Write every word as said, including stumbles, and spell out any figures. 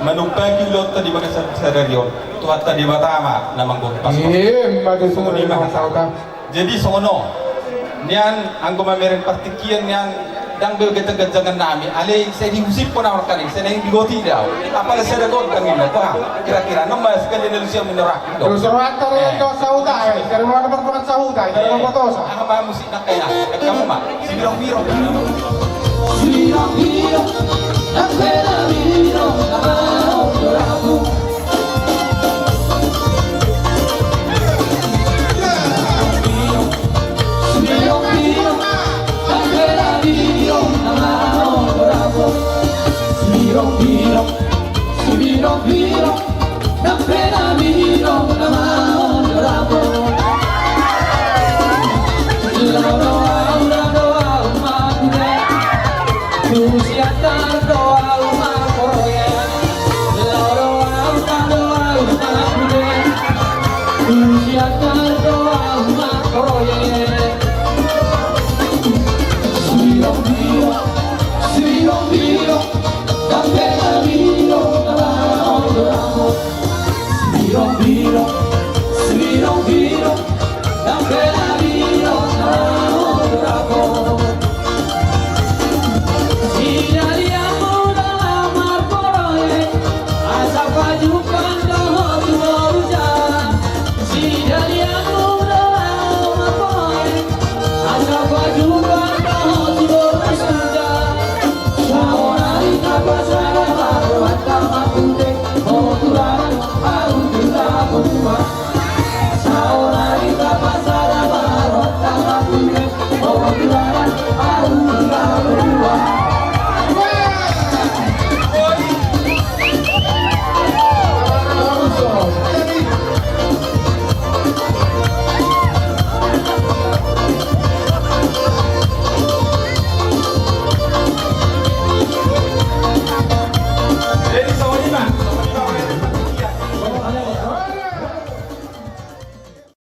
Manumpahi ulaonta di bagasan sadari on, Tuhanta Debata ma na manggohi pasu-pasu. Ima tutu. Songon i ma hata. Jadi songon on, nian anggo mamereng partingkian nian, ndang be ganjang-ganjangan nami, alai sai diusiphon au nangkaning, sai naeng digohi do au. Apala sada gondang ima, bah, kira-kira, nunga sekali na lusia minoraki do. Terus rohanta do, eh, dosa huta, eh, dari mana teman-teman sahuta, eh, dari mana dosa? Ah, bah, musik nangkaning, eh, kamu mah. Sibirong-birong. Sibirong-birong, nang pernah birong, nang mau doramu. Sibirong-birong, nang pernah birong, nang mau doramu. Sibirong-birong, sibirong-birong, nang pernah birong, nang mau doramu. Laho do au, laho do au marhite. Tu Siantar do au marhoroya. Laho do au, laho do au marhite. Tu Siantar do au marhoroya. Sibirong-birong, sibirong-birong, nang pernah birong, nang mau doramu. Sibirong-birong,